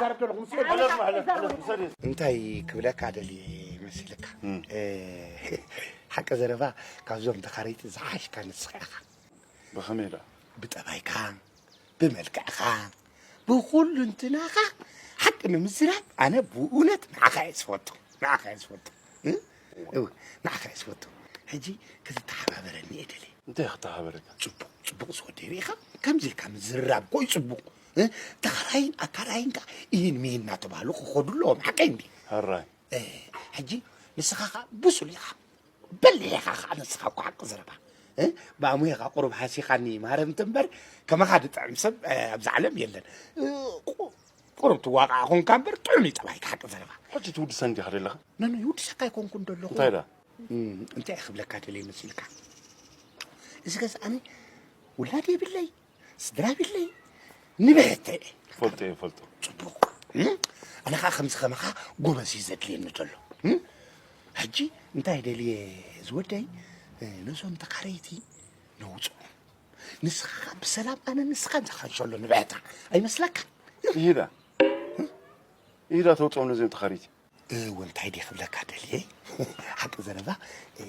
ዛረብ ዘለኹ ምስ ሓለፍ፣ ሓለፍ፣ ሓለፍ፣ ውሰድ። እንታይ ክብለካ ደልየ መሲልካ? እም። እ፣ ሓቂ ዘረባ ካብዞም ተኻረይቲ ዝሓሽካ ንስኻ ኢኻ። ብኸመይ ደኣ? ብጠባይካ፣ ብመልክዕኻ፣ ብኹሉ እንትናኻ ሓቂ ንምዝራብ ኣነ ብእውነት ንዓኻ እየ ዝፈቱ። ንዓኻ እየ ዝፈቱ። እ? እወ፣ ንዓኻ እየ ዝፈቱ። ሕጂ ክትተሓባበረኒ እየ ደልየ። እንታይ ክተሓባበረካ? ጽቡቕ፣ ጽቡቕ ዝወደይ ርኢኻ፣ ከምዚ ኢልካ ምዝርራብ እኮ እዩ ጽቡቕ። እ? ተኻራይን ኣካራይን ከኣ ኢሂን ሚሂን እናተባህሉ ክኸዱ ኣለዎም። ሓቀይ እንዲ? ሕራይ። እ፣ ሕጂ ንስኻ ከኣ ብሱል ኢኻ። በሊሕ ኢኻ ከኣ ንስኻ እኮ ሓቂ ዘረባ። እ? ብኣሙሄኻ ቁሩብ ሃሲኻኒ ማረምቲ እምበር፣ ከማኻ ዝጥዕም ሰብ፣ እ፣ ኣብዛ ዓለም የለን። እ፣ ቁ-፣ ቁሩብ ትዋቃዕ ኾንካ እምበር ጥዑም እዩ ጠባይካ ሓቂ ዘረባ። ሕጂ ትውድሰኒ ዲኻ ዘለኻ? ነኖ ይውድሰካ ኣይኮንኩን ዘለኹ። እንታይ ደኣ? እም፣ እንታይ ክብለካ ደልየ መሲልካ? እዚ ገዛ ኣነ ውላድ የብለይ፣ ስድራ የብለይ፣ ንብሕተ እየ። ፈልጦ እየ፣ ፈልጦ። ጽቡቕ። እም? ኣነ ኸኣ ከምዚ ከማኻ ጎበዝ እዩ ዘድልየኒ ዘሎ። እም? ሕጂ እንታይ ደልየ ዝወደይ፣ እ፣ ነዞም ተኻረይቲ ነውጽኦም። ንስኻ ኸኣ ብሰላም ኣነ ንስኻን ዝሓንሸሎ ንብሕታ። ኣይመስለካ? ይሂዳ። ይሂዳ ተውጽኦም ነዚኦም ተኻረይቲ። እወ፣ እንታይ ድየ ክብለካ ደልየ? ሓቂ ዘረባ፣ እ፣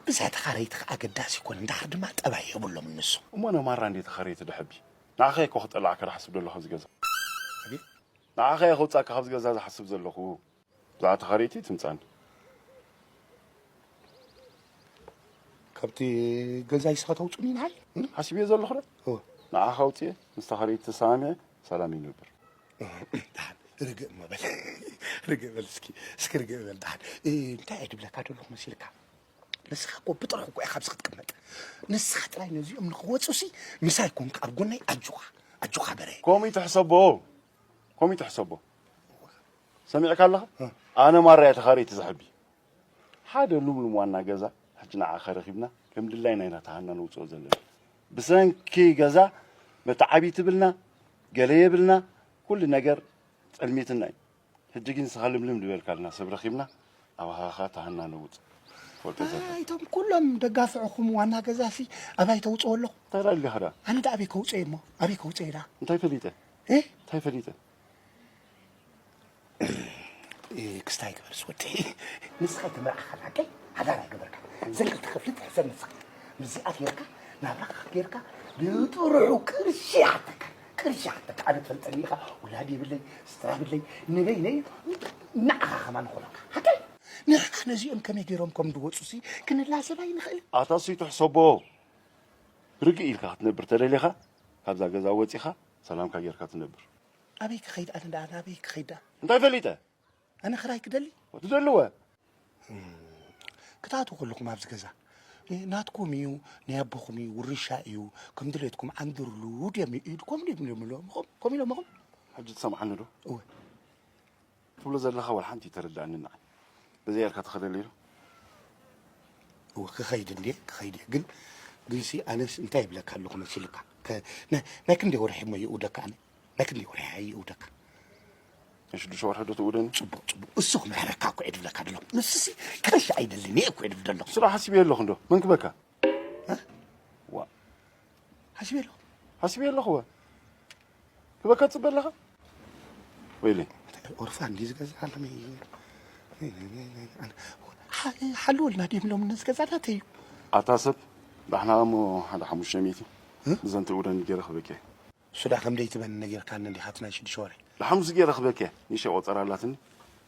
ብዛ ተኻረይቲ ኸኣ ኣገዳሲ ይኮነ፣ እንድሕር ድማ ጠባይ የብሎም እነሱ። እሞ ነማራ እንዴ ተኻረይቲ ድሕቢ? ንዓኻ እኮ ክጠላዕካ ዝሓስብ ዘለኹ ኣብዚ ገዛ። ኣቤት? ንዓኻ እየ ከውጻእካ ካብዚ ገዛ ዝሓስብ ዘለኹ። ብዛዕባ ተኻረይቲ ትምጻኒ። ካብቲ ገዛ ንስኻ ተውጽኡኒ ንዓይ? ሓሲበዮ ዘለኹ ዶ? እወ። ንዓኻ ኣውጽኤ፣ ምስ ተኻረይቲ ተሰማሚዐ፣ ሰላም ይንበር። ደሓን፣ ርግእ እሞ በል። ርግእ በል እስኪ፣ እስኪ ርግእ በል ደሓን። እ፣ እንታይ እየ ድብለካ ዘለኹ መሲልካ? ንስኻ እኮ ብጥርሑ እኮ ኢኻ ኣብዚ ክትቅመጥ። ንስኻ ጥራይ ነዚኦም ንኽወጹሲ ምሳይ ኮንካ ኣብ ጎነይ ኣጆኻ፣ ኣጆኻ በረ። ከምኡ ይትሕሰቦ፣ ከምኡ ይትሕሰቦ። ሰሚዕካ ኣለኻ? እ። ኣነ ማራ እየ ተኻረይቲ ዝሕቢ። ሓደ ልምሉም ዋና ገዛ ሕጂ ንዓኻ ረኺብና ከም ድላይና ኢና ተሃና ነውጽኦ ዘለና። ብሰንኪ ገዛ መተዓብይቲ ብልና፣ ገለ የብልና፣ ኩሉ ነገር ጸልሚትና እዩ። ሕጂ ግን ንስኻ ልምልም ዝበልካልና ሰብ ረኺብና ኣባኻ ተሃና ነውጽእ። ፈልጦ ዘለ። ኣይ፣ እቶም ኩሎም ደጋፍዕኹም ዋና ገዛሲ ኣባይ ተውጽኦ ኣለኹ? እንታይ ደኣ ኣሊኻ ደኣ? ኣነ ደኣ ኣበይ ከውጽኦ እየ እሞ? ኣበይ ከውጽኦ እየ ደኣ? እንታይ ፈሊጠ? እ? እንታይ ፈሊጠ? እ፣ ክስታይ ግበር ዝወደይ። ንስኻ ኣይተመርዓኻን ሓቀይ? ሓዳር ኣይገበርካን። ዘን ክልተ ክፍሊ ትሕሰብ ንስኻ። ምስዚኣ ጌርካ፣ ናብራኻ ጌርካ፣ ብጥርሑ ቅርሺ ይሓተካ። ቅርሺ ይሓተካ። ኣነ ትፈልጠኒ ኢኻ፣ ውላድ የብለይ፣ ስድራ የብለይ፣ ንበይነይ፣ ንዓኻ ከማን ንኾነካ። ሓቀይ? ንሕና ነዚኦም ከመይ ገይሮም ከም ዝወጹሲ ክንላዘብ ኣይንኽእል። ኣታ እሱይ ትሕሰቦ። ርግእ ኢልካ ክትነብር ተደሊኻ፣ ካብዛ ገዛ ወጺኻ፣ ሰላምካ ጌርካ ትነብር። ኣበይ ክኸይድ ኣነ ደኣ፣ ኣበይ ክኸይድ ደኣ? እንታይ ፈሊጠ? ኣነ ክራይ ክደሊ? ትደልወ? እም፣ ክትኣትዉ ከለኹም ኣብዚ ገዛ፣ እ፣ ናትኩም እዩ፣ ናይ ኣቦኹም እዩ፣ ውርሻ እዩ፣ ከም ድሌትኩም ዓንድርሉ ድዮም ኢሉ፣ ከምኡ ድዮም ኢሎምኹም? ከምኡ ኢሎምኹም? ሕጂ ትሰምዓኒ ዶ? እወ። ትብሎ ዘለኻ ዋላ ሓንቲ ኣይተረድኣንን ንዓይ። በዚ ጌርካ ትኸደለይ ዶ? እወ፣ ክኸይድ እንድየ፣ ክኸይድ እየ። ግን፣ ግንሲ ኣነስ እንታይ ይብለካ ኣለኹ መሲልካ? ከ-፣ ናይ፣ ናይ ክንደይ ወርሒ እሞ ይእውደካ ኣነ? ናይ ክንደይ ወርሒ እየ ይእውደካ? ናይ ሽዱሽተ ወርሒ ዶ ትእውደኒ? ጽቡቕ፣ ጽቡቕ። እሱ ክምሕረካ እኮ እየ ድብለካ ደለኹ። ንሱሲ ክሕሽ ኣይደልን እየ እኮ እየ ድብል ደለኹ። ስራሕ ሓሲበ ኣለኹ እንዶ። መን ክበካ? እ? ዋ። ሓሲበ ኣለኹ። ሓሲበ ኣለኹ ወ። ክበካ ትጽበ ኣለኻ? ወይለይ። ኦርፋን እንዲ ዝገዝእ ኣለመ። ሓ-፣ ሓልወልና ድዮም ኢሎም ነዚ ገዛ ናተይ እዩ። ኣታ ሰብ፣ ዳሕና እሞ ሓደ ሓሙሽተ ሚእቲ እ? ብዘን ትእውደኒ ገይረ ክበኪ። እሱ ዳ ከም ደይትበኒ ነጊርካኒ እንዲኻ እቲ ናይ ሽዱሽተ ወርሒ። ንሓሙስ ገይረ ክበኪ። ንእሽተይ ቆጸራ ኣላትኒ።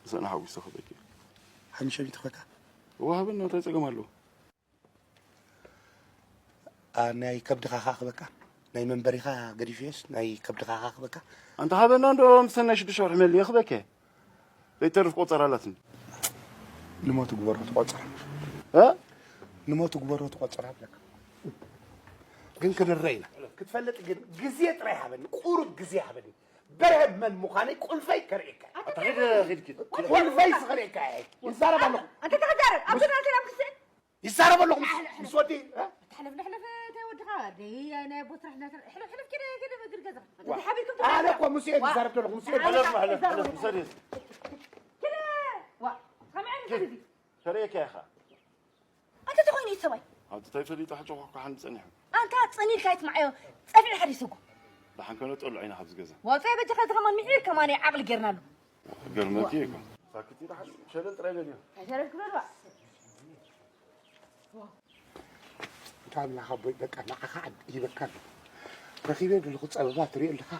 ምስኣን ሓዊሰ ክበኪ። ሓሙሽተ ሚእቲ ክበካ? እወ ሃበኒ፣ እንታይ ጸገም ኣለዎ? ኣ፣ ናይ ከብድኻ ኸኣ ክበካ? ናይ መንበሪኻ ገዲፈዮስ ናይ ከብድኻ ኸኣ ክበካ? ኣንታ ሃበና እንዶ ምስኣን ናይ ሽዱሽተ ወርሒ መልየ ክበኪ። ዘይተርፍ ቆጸራ ኣላትኒ። ንሞት ግበሮ ትቆጽራ። እ? ንሞት ግበሮ ትቆጽራ ኣለካ። ግን ክንረይ ኢና። ክትፈልጥ ግን ግዜ ጥራይ ሃበኒ፣ ቁሩብ ግዜ ሃበኒ። በርሀ መን ምዃነይ ቁልፈይ ከርእየካ። ኣታ ኸይድ፣ ኸይድ፣ ኪድ። ቁልፈይ ዝኸርእየካ እየ። ይዛረብ ኣለኹ። ኣንተ ተዛረብ። ኣብ እ? ገዛ ሰላም ክስእን። ይዛረብ ኣለኹ ምስ፣ ምስ ወዲ፣ እ? ተሕለፍለፍለፍ ተይ ወድኻ፣ ደይ፣ ናይ ኣቦ ስራሕ እናሰራ-፣ ሕለፍ፣ ሕለፍ፣ ኪደ፣ ኪደ፣ እግሪ ገዛኻ። ዋ። ተሓቢርኩም ኣነ ትመርሑ። እኮ ምስኡ እየ ዋ። ዝዛረብ ዘለኹ፣ ምስኡ እየ። ሕለፍ፣ ሕለፍ፣ ሕለፍ፣ ውሰድ። ኪደ። ዋ። ሰምዐኒ ኪድ። ሰብ እዚ። ከርእየካ ኢኻ። ኣንተ ተኾይኑ እዩ ሰብኣይ። ኣንተ እንታይ ፈሊጠ ሕጂ እኮ ክሓኒ ጸኒሑ። ኣንታ ጸኒልካ ኣይትምዓዮ፣ ጸፊዒ ሓዲሱ እኮ። ደሓን ከነጠሉ ዓይና ካብዚ ገዛ። ወፀይ በጃኻ እዚ ከማን ምሒር ከማን ዓቕሊ ጌርናሉ። ገርመኪ እኮ። ሳክቲ ደሓን ሸለል ጥራይ በልዮ። ኣይሸረፍክ በልዋ። እንታ ኣምላኽ ኣቦይ በቃ ንዓኻ ዓድ ይበካ ኣለኹ። ረኺበ ዘለኹ ጸበባ ትሪኦ ኣለኻ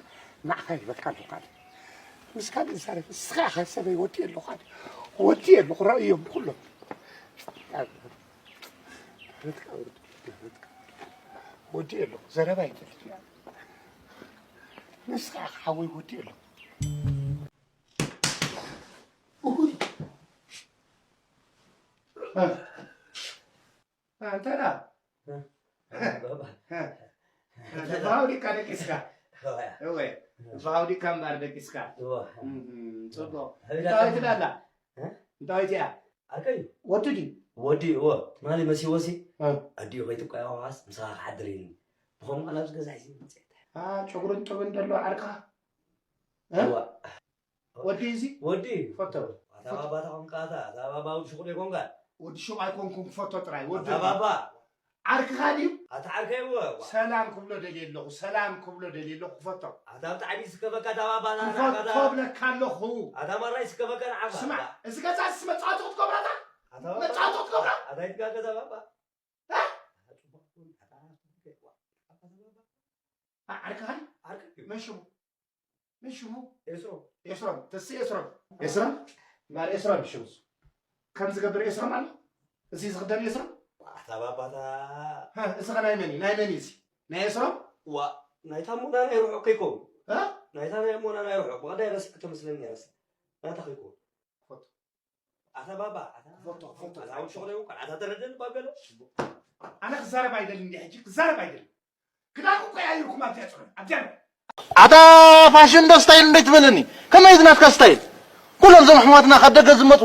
ንዓኻ ይበካ ኣለኹ ኣነ። ምስ ካልእ ዝዛረብ ንስኻ ኢኻ ሰበይ ወዲኤ ኣለኹ ኣነ። ወዲኤ ኣለኹ ረእዮም ኩሎም። ወዲኤ ኣለኹ ዘረባ ኣይደልን። ንስኻ ኢኻ ሓወይ ወዲኤ ኣለኹ። ኣንተና ባባ ባባ ፋውዲካ ደቂስካ እወ ፋውዲካ እምበር ደቂስካ እዋ እም፣ ጽቡቕ ሕቢላ እንታይ ከ- ትላላ እንታይ እያ ኣከይ ወዲ ድዩ ወዲ እዎ ትማሊ መሲዎሲ እ። ኣዲኡ ከይትቆያዋስ ምሳኻ ክሓድር ኢልኒ ብኸምኡ ናብ ዝገዛእ ሲ መፅኤ አ፣ ጨጉርን ጡብን ደሎ ዓርካ እ? እዋ ወዲ እዚ ወዲ ፈቶ ኣታ ባባ ተኾንካ ኣታ ኣታ ባባ ወዲ ሽቁል ይኮንካ ወዲ ሹቕ ኣይኮንኩም ክፈቶ ጥራይ ወዲ ኣታ ባባ ዓርክኻ ድዩ ኣታ ዓርከይ እዎ ሰላም ክብሎ ደልየ ኣለኹ ሰላም ክብሎ ደልየ ኣለኹ ክፈቶ ኣታ ብጣዕሚ ይስከፈካ ኣታ ባባ ክፈቶ ብለካ ኣለኹ ኣታ ማራ ይስከፈካ ንዓኻ ስማዕ እዚ ገዛ እዚ መፃወቲ ክትገብረታ ኣታ መፃወቲ ክትገብራ ኣታ ይትጋገዛ ባባ እ? ዓርክኻ ድዩ ዓርከይ እዩ መን ሽሙ መን ሽሙ ኤስሮ ኤስሮም ተስኢ ኤስሮም ኤስሮም ማር ኤስሮም ሽምሱ ከም ዝገብር ኤስሮም ኣሎ እዚ ዝኽደን ኤስሮም ኣታ ባባታ ሀ፣ እዚ ኸ ናይ መን እዩ ናይ መን እዩ እዚ ናይ ኤስሮም ዋ ናይታ ሞና ናይ ርሑቕ ከይከውን እ? ናይታ ናይ ሞና ናይ ርሑቕ ብቐዳይ ረስዕ ተመስለኒ ረስዕ ናታ ከይከውን ፎቶ። ኣታ ባባ ኣታ ፎቶ፣ ፎቶ። ኣታ ውሽቕ ደው ኣታ ተረደን ባገለ ኣነ ክዛረብ ኣይደልን እንዲ ሕጂ ክዛረብ ኣይደልን ክዳንኩም ቀያይርኩም ኣብዚኣ ፅኑሕ ኣብዚኣ ኣታ ፋሽን ዶ ስታይል እንደ ትበለኒ ከመይ እዚ ናትካ ስታይል ኩሎም እዞም ኣሕዋትና ካብ ደገ ዝመፁ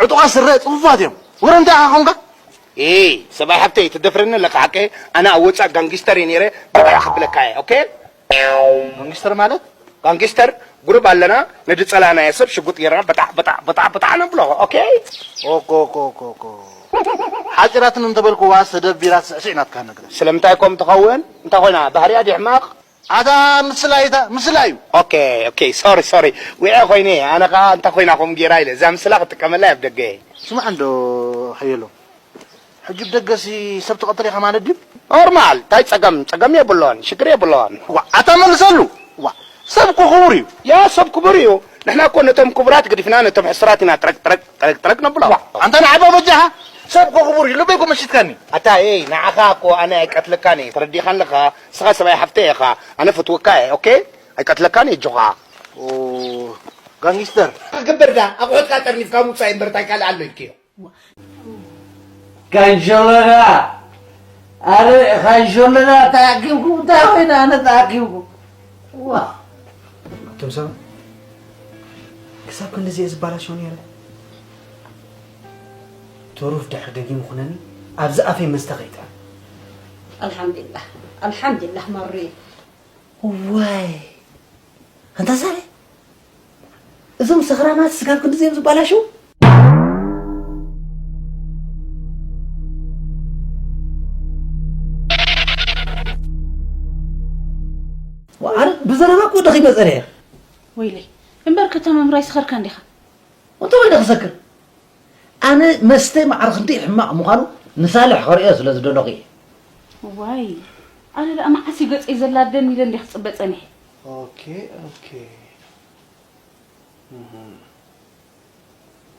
ዕጡቓት ስረ ፅፉፋት እዮም ወረ እንታይ ኢኻ ኾንካ ኤይ ሰብኣይ ሓብተይ ትደፍረኒ ኣለካ ሓቀ ኣነ ኣብ ወፃእ ጋንጊስተር እየ ነይረ በጣዕ ክብለካ እየ ኦኬ ጋንጊስተር ማለት ጋንጊስተር ጉሩብ ኣለና ነዲ ፀላናየ ሰብ ሽጉጥ ጌርና በጣዕ በጣዕ በጣዕ በጣዕ ነብሎ ኦኬ ኦኮ ኦኮ ኦኮ ኦኮ ሓፂራትን እንተበልኩዋ ሰደብ ቢራ ስዕስዕ ናትካ ነግረ ስለምንታይ ኮም ትኸውን እንታይ ኮይና ባህርያ ድሕማቕ ኣታ ምስላ እታ ምስላ እዩ ኦኬ ኦኬ ሶሪ ሶሪ ውዐ ኮይነ ኣነ ከዓ እንታ ኮይና ከም ጌራ ኢለ እዛ ምስላ ክጥቀመላ ኣብ ደገ እየ ስማዕ እንዶ ሓየሎ ሕጂ ብደገሲ ሰብ ትቐትል ኢኻ ማለት ድዩ ኖርማል እንታይ ፀገም ፀገም የብሎን ሽግር የብሎን ዋ ኣታ መልሰሉ ዋ ሰብ እኮ ክቡር እዩ ያ ሰብ ክቡር እዩ ንሕና እኮ ነቶም ክቡራት ገዲፍና ነቶም ሕሱራት ኢና ጥረቅ ጥረቅ ጥረቅ ጥረቅ ነብሎ ዋ ኣንታ ንዓባ በጃኻ ሰብ እኮ ክቡር እዩ ልበይ እኮ መሽትካኒ ኣታ ኤይ ንዓኻ እኮ ኣነ ኣይቀትለካን እየ ተረዲኻን ለኻ ንስኻ ሰብኣይ ሓፍተይ ኢኻ ኣነ ፈትወካ እየ ኦኬ ኣይቀትለካን እየ ጆኻ ጋንጊስተር ክግበር ዳ ኣቑሑትካ ጠርኒፍካ ምውፃእ እምበር እንታይ ካልእ ኣሎ ኢልክዮ ካንሾሎዳ ኣረ ካንሾሎዳ ተኣኪብኩም እንታይ ኮይነ ኣነ ተኣኪብኩም ዋ ኣቶም ሰባት ክሳብ ክንድዚ እየ ዝበላሸው ነይረ ተሩፍ ድሕር ደጊም ኩነኒ ኣብዚ ኣፈይ መስተ ከይጥዕም ኣልሓምዱላህ ኣልሓምዱላህ ማሩየ ዋይ ኣንታ ሳሌ እዞም ሰኽራማት ስጋብ ክንድዚ እዮም ዝበላሸው ኣነ ብዘረባ እኮ ደኺመ ጸኒሐ ወይለይ እምበር ከተማ ምራይ ስኸርካ እንዲኻ እንታይ ወይለ ክሰክር ኣነ መስተ ማዕረ ክንደይ ሕማቕ ምዃኑ ንሳልሕ ከርእዮ ስለ ዝደለኹ እየ ዋይ ኣነ ደኣ መዓስ እዩ ገጸይ ዘላደኒ ኢለ እንዲ ክጽበ ጸኒሐ ኦኬ ኦኬ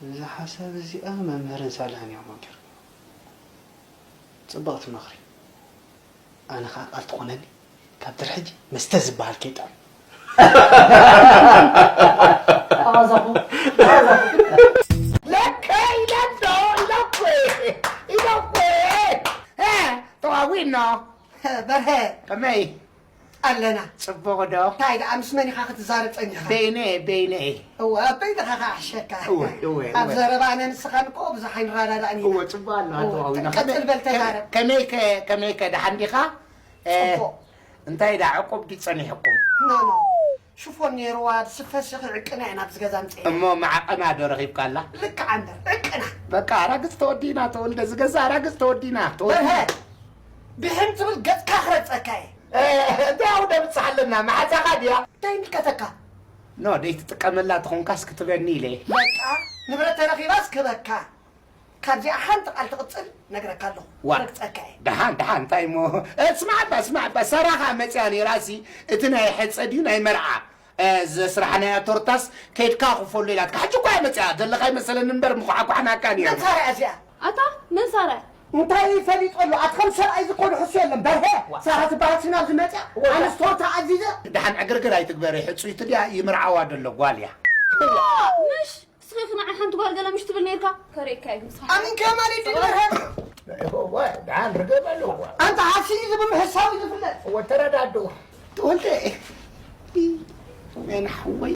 እዛ ሓሳብ እዚኣ መምህርን ሳልሕን እዮም ኣንኪርክሞ ጽብቕቲ ምኽሪ ኣነ ኸዓ ቃል ትኾነኒ ካብ ድር ሕጂ መስተ ዝበሃል ከይጥዕም ለከ ኢለዶ ኢለኩ ኢለኩ ተዋዊኖ በርሀ ከመይ ኣለና ጽቡቕ ዶ እንታይ ደኣ ምስ መን ኢኻ ክትዛረብ ጸኒሕካ በይነ በይነ እወ ኣበይ ደኻ ክዓሸካ እወ እወ ኣብ ዘረባ ኣነ ንስኻን እኮ ብዙሕ ኣይንረዳዳእን ኢና እወ ጽቡቕ ኣሎ ኣተዋዊና ቀጽል በል ተዛረብ ከመይ ከ ከመይ ከ ደሓን ዲኻ ጽቡቕ እንታይ ደኣ ዕቁብ ድዩ ጸኒሕኩም ኖ ኖ ሽፎን ነይርዋ ብስፈ ስኺ ዕቅና ኢና ኣብዚ ገዛ ምፅእ እሞ መዓቐና ዶ ረኺብካላ ልክዓ እምበር ዕቅና በቃ ኣራግፅ ተወዲና ተወልደ ዝገዛ ኣራግፅ ተወዲና ተወዲና ብርሀ ብሕም ትብል ገፅካ ክረግፀካ እየ እንታይ ኣውደ ብጽሕ ኣለና? መሓዛኻ ድያ? እንታይ ይምልከተካ? ኖ ደይትጥቀመላ ተኾንካስ ክትበኒ ኢለ። በቃ ንብረት ተረኺባስ ክበካ። ካብዚኣ ሓንቲ ቃል ትቕጽል ነግረካ ኣለኹ። ዋ። ረግጸካ እየ። ደሓን ደሓን እንታይ እሞ? እስማዕባ እስማዕባ ሰራኻ መጽያ ነይራሲ እቲ ናይ ሕጸ ድዩ ናይ መርዓ? ዘስራሕናያ ቶርታስ ከድካ ክፈሉ ኢላትካ ሕጂ እኳ መጽያ ዘለኻ ይመሰለኒ እምበር ምኳዕኳዕናካ ነይሩ። መን ሳራ እዚኣ? ኣታ መን ሳራ? እንታይ ፈሊጦ ኣሎ? ኣቲ ከም ሰብኣይ ዝኾኑ ሕሱ የለን በርሀ። ሳራ ትበሃል ስናብ ዝመጽያ ኣንስቶታ ኣዚዘ። ደሓን ዕግርግር ኣይትግበሪ ሕጹይቲ ድያ ይምርዓዋ ደሎ ጓል እያ። ምሽ እስኺ ንዓይ ሓንቲ ጓል ገለ ምሽ ትብል ነርካ ከርእየካ እዩ ምሳኻ። ኣሚንካ ማለት ድዩ በርሀ? ደሓን ርገብ ኣለዋ። ኣንታ ሓሲ እዩ ዝብል ሕሳዊ ዝፍለጥ። ወተረዳድኡ ተወልደ። ሜን ሓወይ